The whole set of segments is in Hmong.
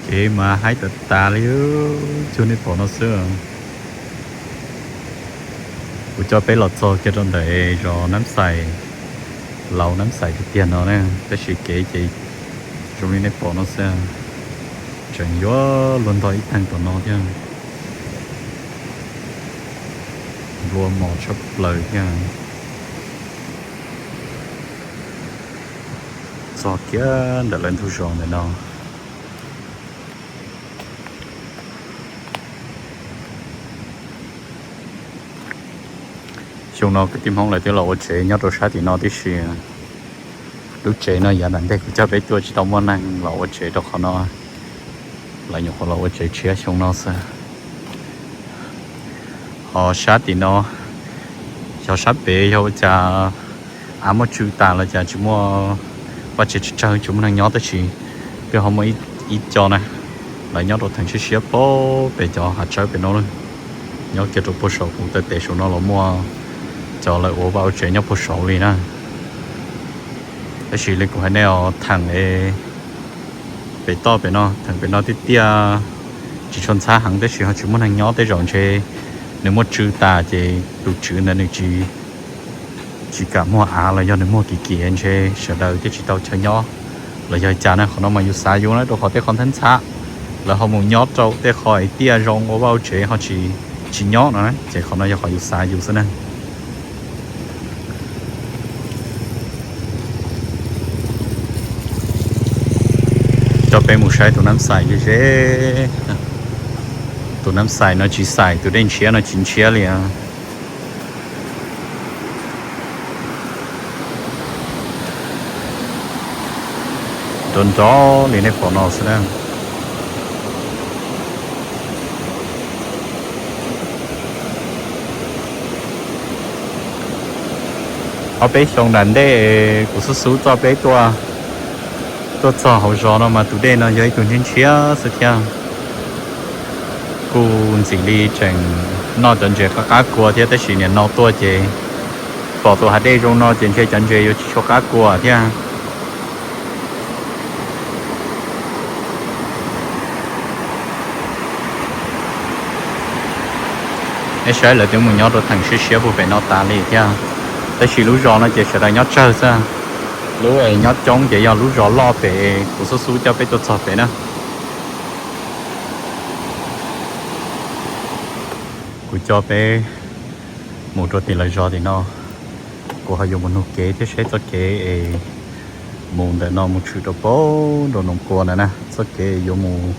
Kev mas haib tas tas li, cuag nej pom no xwb. Kuv coj peb los txog kiag rau ntawm zos Nab Xais, laus Nab Xais tiag tiag no na, tab sis kev ces zoo li nej pom no xwb, tseem yuav luag ntog ib tag tom no thiab. Nplua mos tshaj plaws thiab. Txog kiag ntawm lawv ntug zos ntawm no. Xyoo no kwv tij Hmoob lawv twb los ua tsev nyob rau sab tim no tib si. Lub tsev no yav nram ntej kuv coj peb tuaj tsis tau muaj neeg los ua tsev rau qhov no, lawv nyuam qhuav los ua tsev tshiab xyoo no xwb. Ho sab tim no, xyov sab pem yog ua cas av muab tsw tas los cas tsis muaj, vaj tsev tsawg tsawg tsis muaj neeg nyob tab sis twb ho muaj ib co na, lawv nyob rau theem siab siab pem cov hav tsawb pem no, nyob kiag rau puag saum kuv taw tes saum no los muaj cov lawv ua vaj ua tsev nyob puag saud li na. Tab sis li kuv hais nej os, theem pem toj pem no, theem pem no tiaj tiaj, tsis tshua ntxhab heev tab sis ho tsis muaj neeg nyob, tej zaum ntshe nws muaj tsw tas ces tus tswv ntawd nws tsis, tsis kam muag av los yog nws muag kim kim ntshe sawv daws thiaj tsis tau chaw nyob los yog cas na. Qhov no mas yus xav yus na, rau qhov tej qhov ntxhab ntxhab lawv ho mus nyob rau tej qhov tiaj zoo ua vaj ua tsev ho tsis, tsis nyob no na, ces qhov no yog qhov yus xav yus xwb na. Coj peb mus saib tus Nab Xais ze ze. Tus Nab Xais no tsis xais, tus dej ntshiab no tsis ntshiab li. Nrov nrov li nej pom no xwb na. Ob peb xyoo nram ntej kuv xub xub coj peb tuaj, tuaj txog hauv zos no mas tus dej no yog ib tug ntshiab ntshiab xwb thiab. Kuj ntxim li tseem noj cov ntses qab qab kua thiab tab sis nim no tuaj ces pom tus hav dej zoo no ces ntshe cov ntses yuav tsis tshua qab kua thiab. Nej saib lawv twb mus nyob rau theem siab siab puag pem no tas li thiab. Tab sis lub zos no ces sawv daws nyob tsawg xwb. Lub nyob coob ces yog lub zos loj pem kuv xub xub coj peb tuaj txog pem na. Kuv coj peb mus rau tim lawv zos tim no. Kuv ho yuav mus nug kev thiab seb txoj kev es mus ntawm no mus tshwm rau pem rau Noom Kua ntawd na, txoj kev yuav mus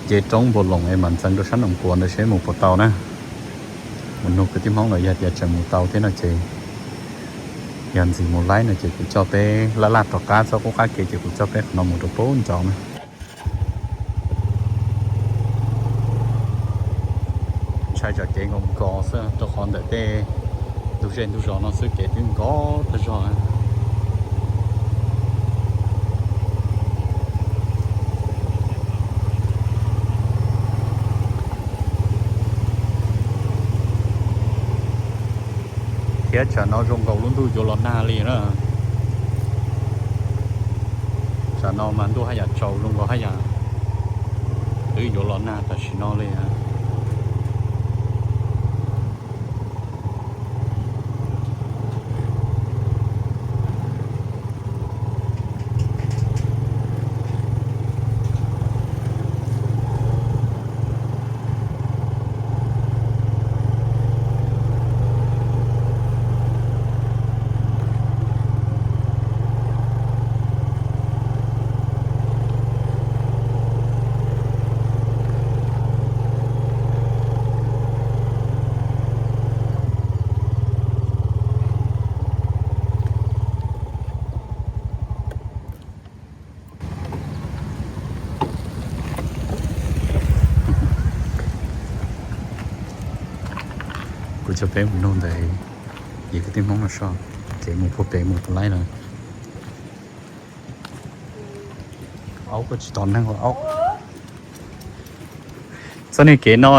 nce roob Npua Loos es mam ntxeev rau sab Noom Kua ntawd seb mus puas tau na. Mus nug kwv tij Hmoob lawm yog tias tseem mus tau thiab no ces, yog ntxiv mus laib no ces kuv coj peb laj laj rov qab txoj qub qab kev ces kuv coj peb qhov no mus rau pem ncov na. Ntshai tsam kev nkaus nkaus xwb rau qhov ntawm tej ntug zej ntug zos no xwb kev twb nkaus tag zog. Thiab tsam no zoo nkaus lub ntuj yuav los nag li na. Tsam no mas ntuj haj yam tsaus zoo nkaus haj yam twb yuav los nag tam sim no li. Kuv coj peb mus nug ntawm yim kwv tij Hmoob no soj kev mus puag pem mus puas laib lawm. Aub kuj tsis tos neeg ua aub. Txoj niag kev no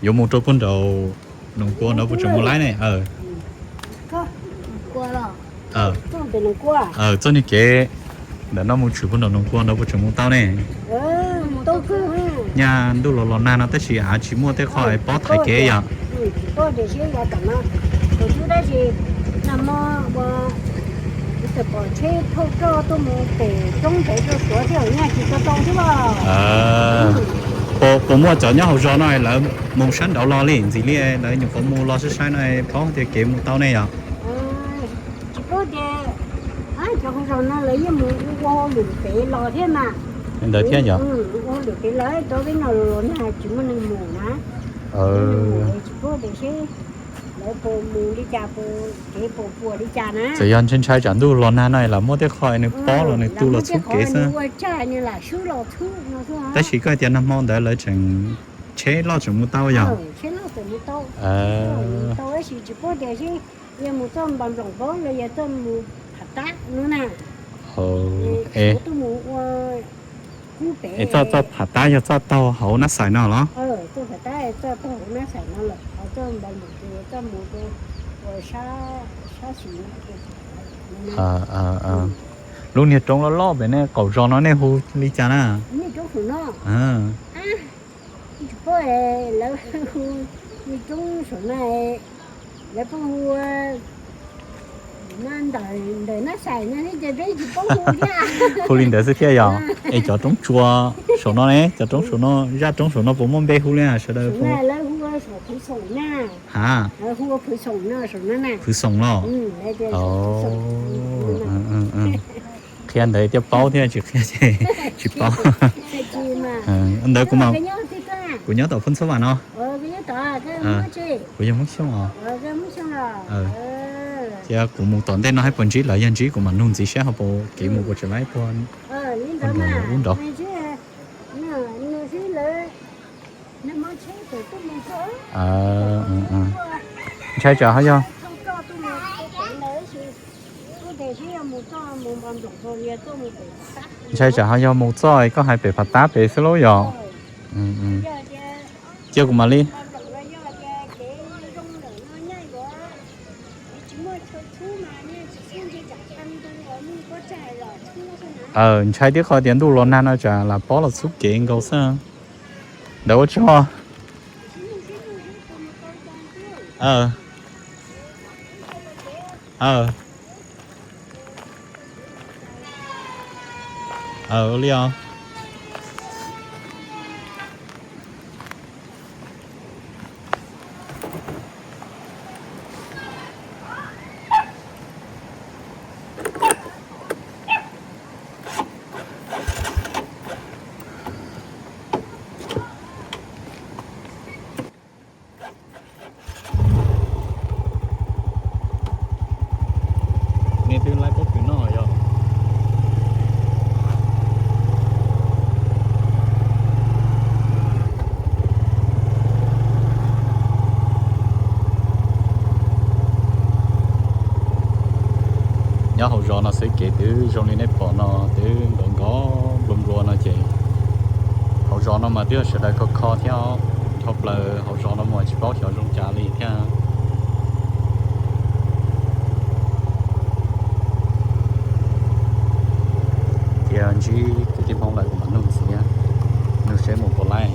yuav mus rau puag nraum Noom Kua no puas tseem mus laib ne? Txoj niag kev Ntawm no mus tshwm puag nram Noom Kua ntawd puas tseem mus tau ne? Nyaj ntuj los los nag no tab sis av tsis muaj tej qho es pob thaiv kev yom. Puas, puas muaj cov nyob hauv zos no lawv mus sab nraud los li ntxiv li, lawv nyuam qhuav mus los saib saib no paub tias kev mus tau ne yom? Tsis paub tias cov hauv zos no lawv yeej mus ua hauj lwm pem los thiab mas. Ntawd thiab yom? Ua hauj lwm pem los rau peb no los nag tsis muaj neeg mus na. Tsis paub tias seb lawv puas mus li cas, puas kev puas puas li cas na. Txawm yog ntshai ntshai tsam ntuj los nag no los muaj tej qho nws pob los nws tu los txhub kev xwb. Ua tsag nws lam sub los txhub no xwb. Tab sis koj tias nag hmo ntawd lawv tseem, tsheb loj tseem mus tau yog? Tsheb loj tseem mus tau, tab sis tsis paub tias seb yog mus txoj Npas Nploos paub los yog txoj mus Pham Tab no na. Es tuaj mus ua kub pem. Es txoj, txoj Pham Tab yog txoj taug hauv Nab Xais no los? Txoj Pham Tab txoj taug hauv Nab Xais no lawm, ho txoj Npas Nploos ces txoj mus ua sab xis. Lub niag roob loj loj pem nej qaum zos no nej hu li cas na? Niag roob saum no. Tsis paub, lawv hu niag roob saum no, lawv pheej hu ua ntawm Nab Xais no thiab ces peb tsis paub hu thiab. Hu li ntawd xwb thiab yog? Es cov roob tsua saum no ne, cov roob saum no, zaj roob saum no puas muaj npe hu li sawv daws? Lawv hu ua Phwv Xoom na. Ha, lawv hu ua Phwv Xoom no saum no na. Phwv Xoom los? Qhia ntawd thiaj paub thiab, tsis qhia ces tsis paub. Ntawd kuv, kuv nyob tom Phab Ntxhuab Vam no. Kuv yog Hmoob Xyooj os. Cia kuv mus tom ntej no saib puas ntsib lawv, yog ntsib kuv mam nug ntxiv saib ho puas kev mus puas tseem laib puag ub nraud. Ntshai tsam ho yog, ntshai tsam ho yog mus txoj koj hais pem Phab Tab pem xwb lauj yog? Cia kuv mam li. Ntshai tib qho tias ntuj los nag no tsam lam pob los txhub kev nkaus xwb. Ntawd ua tsaug. Ua li os. Nej twb laib pob kws noj yog? Nyob hauv zos no xwb kev twb zoo li nej pom no, twb nkov nkov nplua nplua no ces hauv zos no mas twb yog sawv daws kho kho thiab os. Dhau plaws hauv zos no mas tsis paub xyov zoo cas li thiab. Cia ntsib kwv tij Hmoob lawm mam nug ntxiv, nug seb mus puas laib.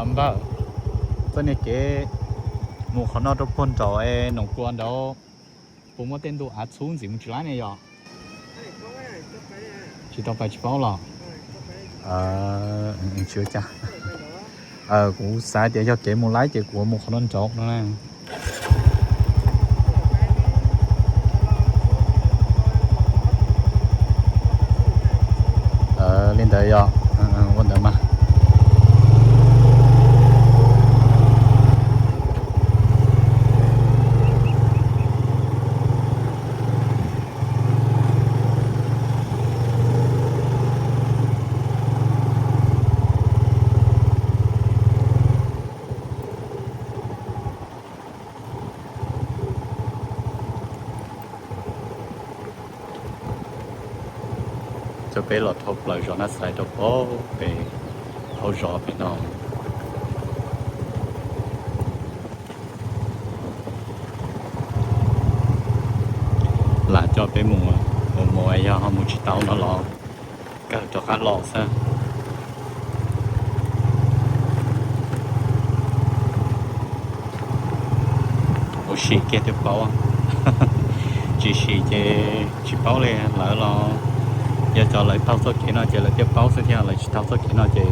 Npawg, txoj niag kev mus qhov no rau puag nraum Noom Kua nraud puas muaj tej ntu av txhub ntxiv mus tsis laib ne yog? Tsis tau pais tsis paub los? Tsis ua cas. Kuv xav tias yog kev mus laib ces kuv mus qhov no nraud no na. Li ntawd yog, ua ntawd mas. Coj peb los dhau plaws zos Nab Xais rau pem hauv zos pem no. Lam coj peb mus, mus mus yog ho mus tsis tau no los kawg rov qab los xwb. Ua si kiag thiaj paub, tsis sim ces tsis paub li lawv los. Yog cov lawv taug txoj kev no ces lawv thiaj paub xwb thiab, lawv tsis taug txoj kev no ces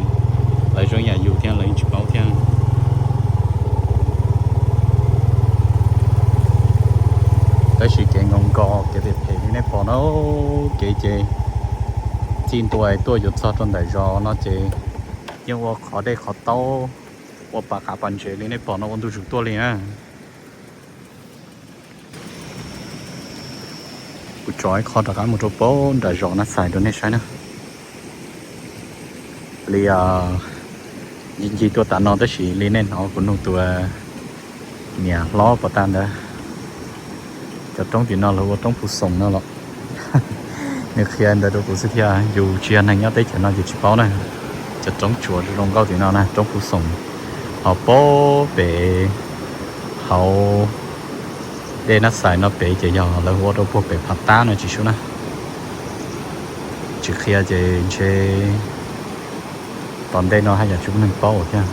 lawv zoo yam yus thiab lawv yeej tsis paub thiab. Tab sis kev nkaus nkaus kev phem phem li nej pom no, kev ces txij ntua tuaj yuav txog rau ntawm zos no ces yeej ua qhov dej qhov taub, ua pas qav pas ntsev li nej pom no ua ntu zus tuaj li na. Kuv tso ib qho rov qab mus rau pem nram zos Nab Xais rau nej saib na. Li ncig ncig tuaj tas no tab sis li nej hnov kuv nug tus niam hlob pov tag ntawd, cov roob tim no lawv ua roob phu xoom no los. Nws qhia ntawd rau kuv xwb thiab, yus tsis yog neeg nyob teb chaws no ces tsis paub na. Cov roob tsuas zoo nkauj tim no na, roob phu xoom. Ho pem pem hauv dej Nab Xais no pem ces yog lawv ua rau puag pem Phav Tab no tsis sub na. Tsis qhia ces ntshe tom ntej no haj yam tsis muaj neeg paub thiab.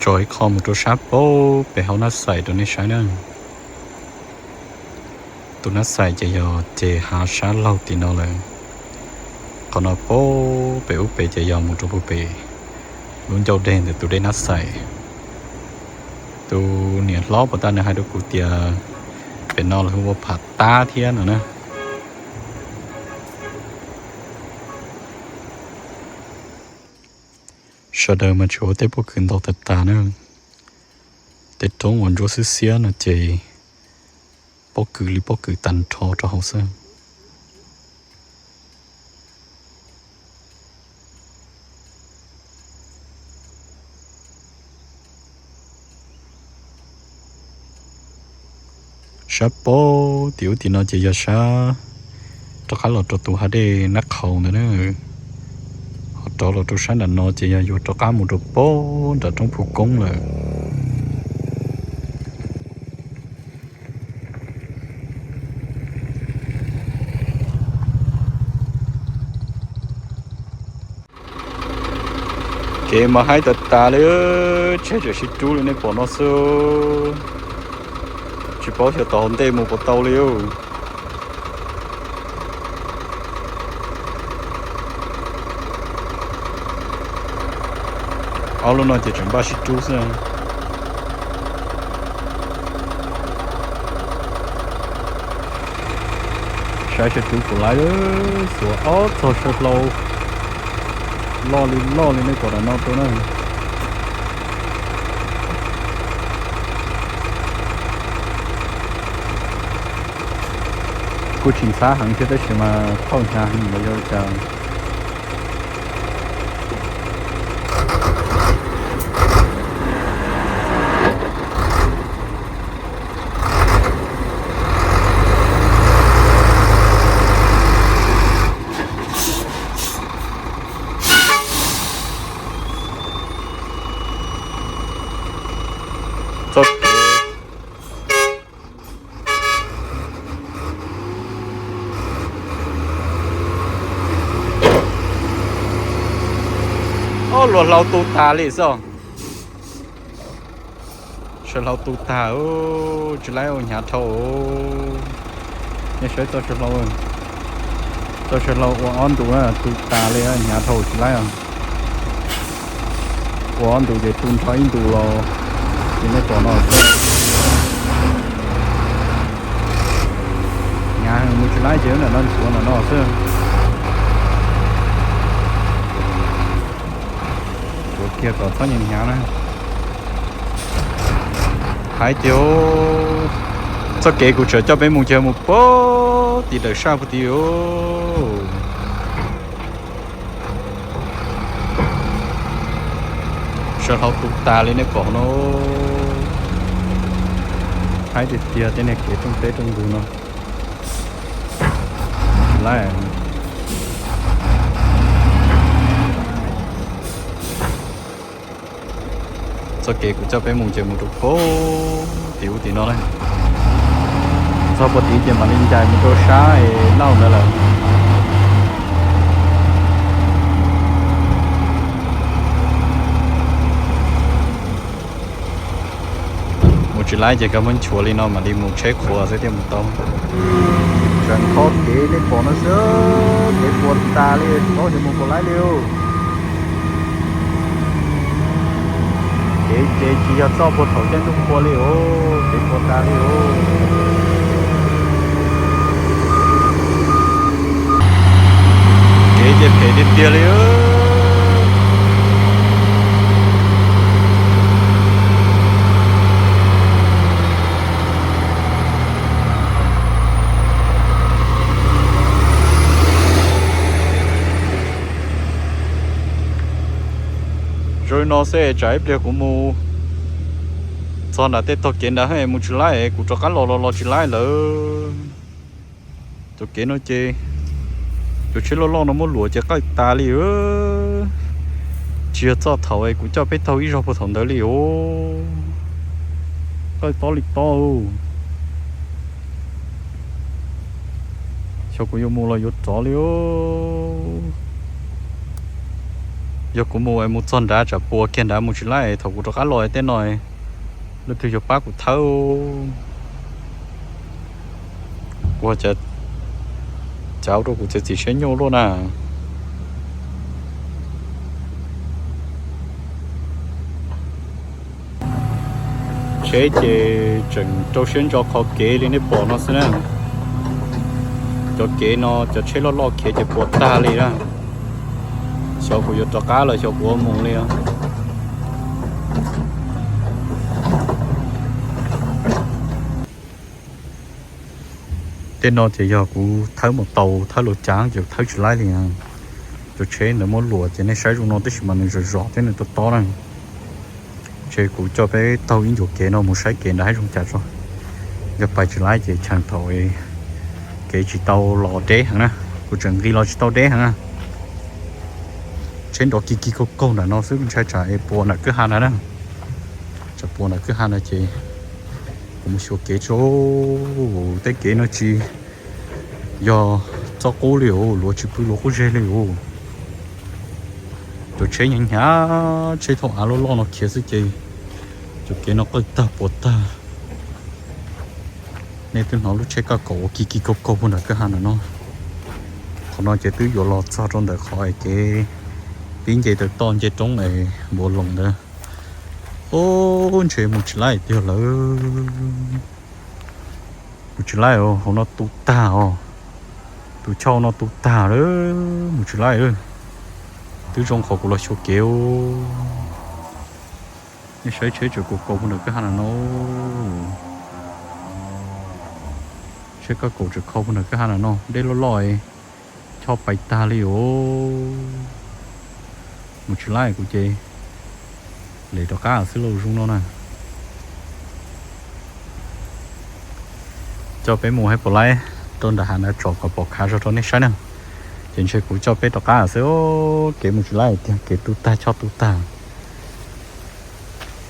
Tso ib qho mus rau sab pab pem hauv Nab Xais rau nej saib na. Tus Nab Xais ces yog ces hav sab laug tim no lawm. Qhov no pab pem ub pem ces yog mus rau pem lub ncauj dej ntawm tus dej Nab Xais. Tus niam hlob puas tas nws hais rau kuv tias pem no lawv hu ua Pham Tab thiab no na. Sawv daws mas tseem ua tej pob kws ntau tas tas na. Tej roob uas ntsuab xiab xiab no ces pob kws li pob kws tag nrho rau hauv xwb. Sab pab tim ub tim no ces yog sab rov qab los rau tus hav dej Nab Qhaus ntawd na. Ho rov los rau sab nram no ces yog yuav rov qab mus rau pab nram roob Phu Koob lawm. Kev mas haib tas tas li, tsheb tseem sib rub li nej pom no xwb. Tsis paub xyov tom hauv ntej mus puas tau li. Ob lub no ces tseem npaj sib rub xwb. Saib sawv tsuv puas laib, xuas ob txog saw hlau loj li loj li nej pom ntawm no rau na. Kuj tsis ntxhab heev thiab tab sis mas thauj hnyav heev los yog li cas. Txoj kev Ob, luag hlau tu tas li xwb. Saw hlau tu tag, tsis laib ua hnyav dhau. Nej saib txoj saw hlau, txoj saw hlau ua ob ntu tu tas li, hnyav dhau tsis laib os. Ua ob ntu ces tu nrho ib ntu los, ces nej pom no xwb. Hnyav mus tsis laib ces ntawm no ntxuav ntawm no xwb. Ntxuav kiag kom txhob hnyav na. Hais tias txoj kev kuv tseem coj peb mus ces mus puag tim dawm saj puag tim os. Saw hlau tu tas li nej pom no. Haib tiag tiag tej niag kev rooj teb rooj ntug no. Laib. Txoj kev kuv coj peb mus ces mus rau puag tim ub tim no na. Txog puag tid ces mam li ncaim mus rau sab es Lauj ntawd lawm. Mus tsis laib ces koj muab nchuav li no mam li mus tsheb qhuav xwb thiaj mus tau. Tseem qhov kev nej pom no xwb, kev puas tas li, tsis paub xyov mus puas laib li. Kev ces tsis yog txoj puag thaum caij ntuj qhua li os, kev puas tas li os. Kev ces phem tiag tiag li. Zoo li no xwb tsam ib pliag kuv mus txog nram tej tog kev ntawd mus tsis laib, kuv rov qab los los los tsis laib lawm. Cov kev no ces cov tsheb loj loj no muab luam ces qawj tas li. Tsis yog txoj thaum kuv coj peb taug ib zaug puag thaum ntawd li os. Qawj tob li tob. Xyov kuv yuav mus los yuav rov li os. Yog kuv mus mus txog nrad tsam puas kiag nrad mus tsis laib, thaum kuv rov qab los tej no leej twg yuav pab kuv thawb. Ua cas cav rau kuv txiav txim siab nyuaj luaj na. Tsheb ces tseem rau siab ntso qhov kev li nej pom no xwb na. Cov kev no cov tsheb loj loj khiav ces puas tag li na. Xyov kuv yuav rov qab los xyov kuv ua mus li os. Tej no ces yog kuv thawb mus tau thawb los cav ces thawb tsis laib li. Cov tsheb ntawd muab luam ces nej saib zoo no tab sis mas nws zom zom thiab nws tob tob na. Ces kuv coj peb taug ib ncua kev no mus saib kev nrad haib zoo cas tso. Yog pais tsis laib ces cheem thaum kev tsis tau los deb heev na. Kuv tseem nqis los tsis tau deb heev na. Tsheb nrov kig kig kaug kaug nram no xwb, ntshai tsam es puas nram kwj ha ntawd na. Tsam puas nram kwj ha ntawd ces kuv mus xyuas kev tso. Tej kev no tsis yog txoj qub li os, luav tsis pw luav qub zeg li os. Cov tsheb hnyav hnyav, tsheb thauj av loj loj no khiav xwb ces cov kev no qawj tag puas tag. Nej twb hnov lub tsheb kaj kaum ua kig kig kaug kaug puag nram kwj ha ntawm no. Qhov no ces twb yuav los txog rau ntawm qhov kev pib nce taw toj nce roob es Npuav Loos ntawd. Ub, ntshe mus tsis laib tiag lawm. Mus tsis laib, hauv no tu tag os. Tus choj no tu tag lawm, mus tsis laib lawm. Twb zoo qhov kuv los xyuas kev. Nej saib tsheb tseem kaus kaus puag nram kwj ha ntawm no. Tsheb kaj kaum tseem kho puag nram kwj ha ntawm no, dej loj loj, choj pais tag li os. Mus tsis laib kuv ces lem rov qab xwb lauj, zoo no na. Coj peb mus haib puas laib rau nram hav ntawd tsom kom pom khav zog rau nej saib na. Ces ntshe kuv coj peb rov qab xwb, kev mus tsis laib tiag, kev tu tag choj tu tag.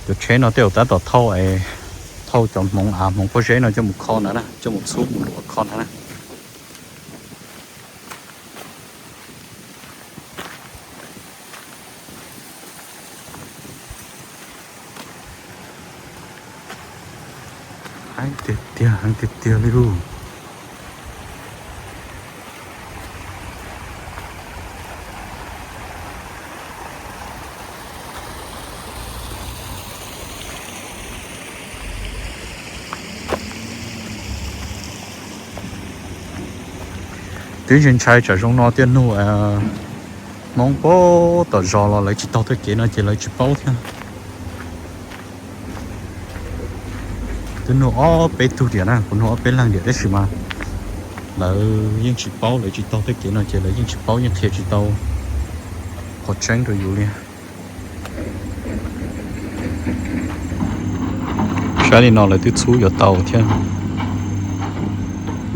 Cov tsheb no tej zaum tab tom thauj, thauj cov hmoov av hmoov pob zeb no coj mus kho ntawd na, coj mus txhub mus luam kho ntawd na. Heev tiag tiag, heev tiag tiag li lauj. Twb ntshai ntshai tsam zoo no thiaj nug Hmoob puag tom zos los lawv tsis taug tej kev no ces lawv tsis paub thiab. Twb nug ob peb tug diam na, kuv nug ob peb leeg diam tab sis mas lawv yeej tsis paub, lawv tsis taug tej kev no ces lawv yeej tsis paub, yeej qhia tsis tau qhov tseeb rau yus li. Saib li no lawv twb txhub yuav tau thiab.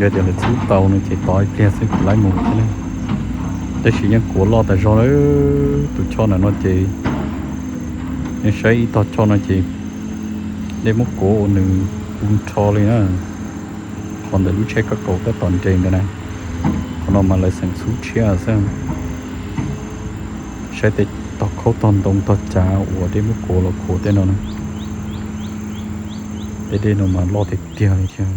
Yog tias lawv txhub tau no ces tos ib pliag xwb kuv laib mus thiab. Tab sis yeej kuav loj tas zog lawm, tus choj ntawm no ces, nej saib ib tog choj no ces dej muab kuav ua nws pu nrho li na. Qhov ntawm lub tsheb kaj kaus tab tom nres ntawd na, qhov no mas lawv xeem txhub tshiab xwb. Saib tej tog khaub tog ntoo tog cav uas dej muab kuav los khuam tej no na, tej dej no mas loj tiag tiag li thiab.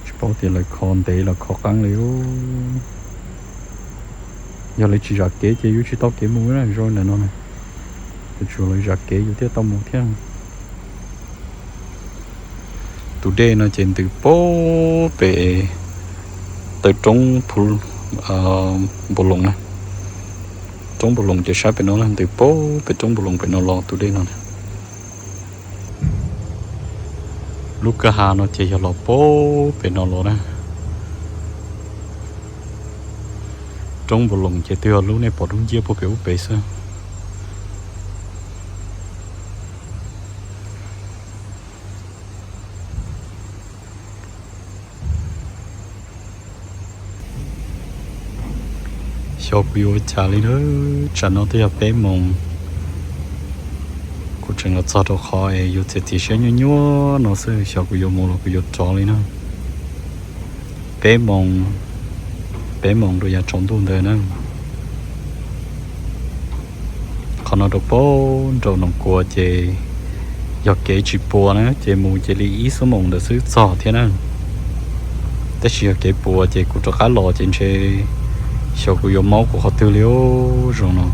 Tsis paub tias lawv kho ntev los kho qeeb li. Yog lawv tsis zam kev ces yus tsis tau kev mus na, zoo ntawm no na. Yuav tsum lawv zam kev yus thiaj tau mus thiab. Tus dej no ces ntws puag pem taw roob Npus Loos na. Roob Npus Loos ces sab pem no na, ntws puag pem roob Npus Loos pem no los tus dej no na. Lub kwj ha no ces yog los puag pem no los na. Roob Npus Loos ces twb yog lub nej pom dub nciab puag pem ub pem xwb. Xyov kuv yuav ua cas li na, tsam no twb yog peb moos. Kuv Tseem los txog rau qhov es yuav txiav txim siab nyuaj nyuaj no xwb, xyov kuv yuav mus los kuv yuav rov li na. Peb moos, peb moos rau yav tsaus ntuj ntawd na. Qhov no rau pem nraum Noom Kuam ces yog kev tsis puas na, ces mus cia li ib xuab moos ntawd xwb txog thiab na. Tab sis yog kev puas ces kuv rov qab los ces ntshe xyov kuv yuav maub kuv qhov twg li os zoo no.